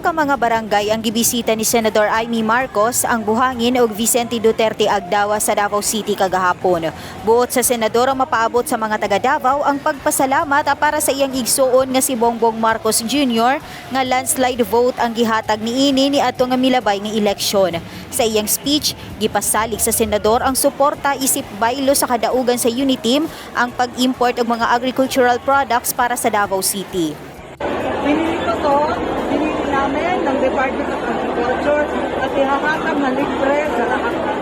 Duha ka mga barangay ang gibisita ni Senador Imee Marcos, ang Buhangin ug Vicente Duterte Agdawa sa Davao City kagahapon. Buot sa senador ang mapaabot sa mga taga Davao ang pagpasalamat para sa iyang igsuon nga si Bongbong Marcos Jr. nga landslide vote ang gihatag niini ni ato nga milabay nga eleksyon. Sa iyang speech, gipasalig sa senador ang suporta isip baylo sa kadaugan sa UniTeam ang pag-import og mga agricultural products para sa Davao City. Pinili ko to, pinili namin ng Department of Agriculture at ihahatag na libre sa lahat ng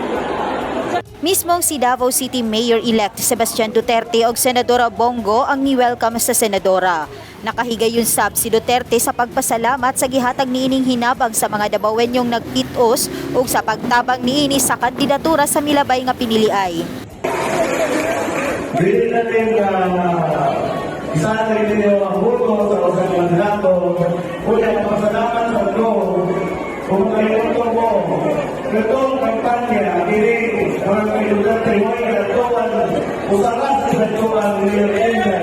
Mismong si Davao City Mayor-elect Sebastian Duterte og Senadora Bong Go ang ni-welcome sa senadora. Nakahigayon sab si Duterte sa pagpasalamat sa gihatag niining hinabang sa mga Dabawenyong nagpitos ug sa pagtabang niini sa kandidatura sa milabay nga piniliay. Dili natin na isa na rin ang boto sa usang kandidato. Una, pasalamat sa Ginoo kung kalimutan mo. Itong kampanya, dili mga kay Duterte, mo ay usaras sa tuwan ni Mayor.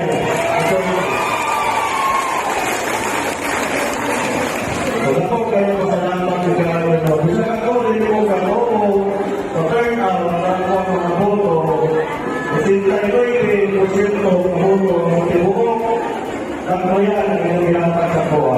Wala po kayo pasalamat sa Ginoo. Bisan ako, dili mo kanoo, sa turn out, ang mga boto, 89% ng boto ng tibuok ang kuyan ang ihatag sa kuha.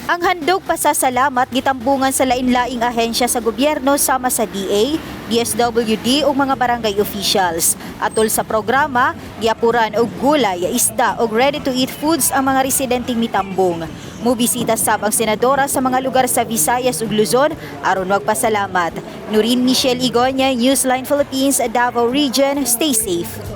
Ang handog pasasalamat gitambungan sa lain-laing ahensya sa gobyerno sama sa DA, DSWD ug mga barangay officials. Atol sa programa, giapuran og gulay, isda ug ready-to-eat foods ang mga residenteng mitambong. Mubisita sab ang senadora sa mga lugar sa Visayas ug Luzon aron magpasalamat. Nurin Michelle Igonya, Newsline Philippines, Davao Region. Stay safe.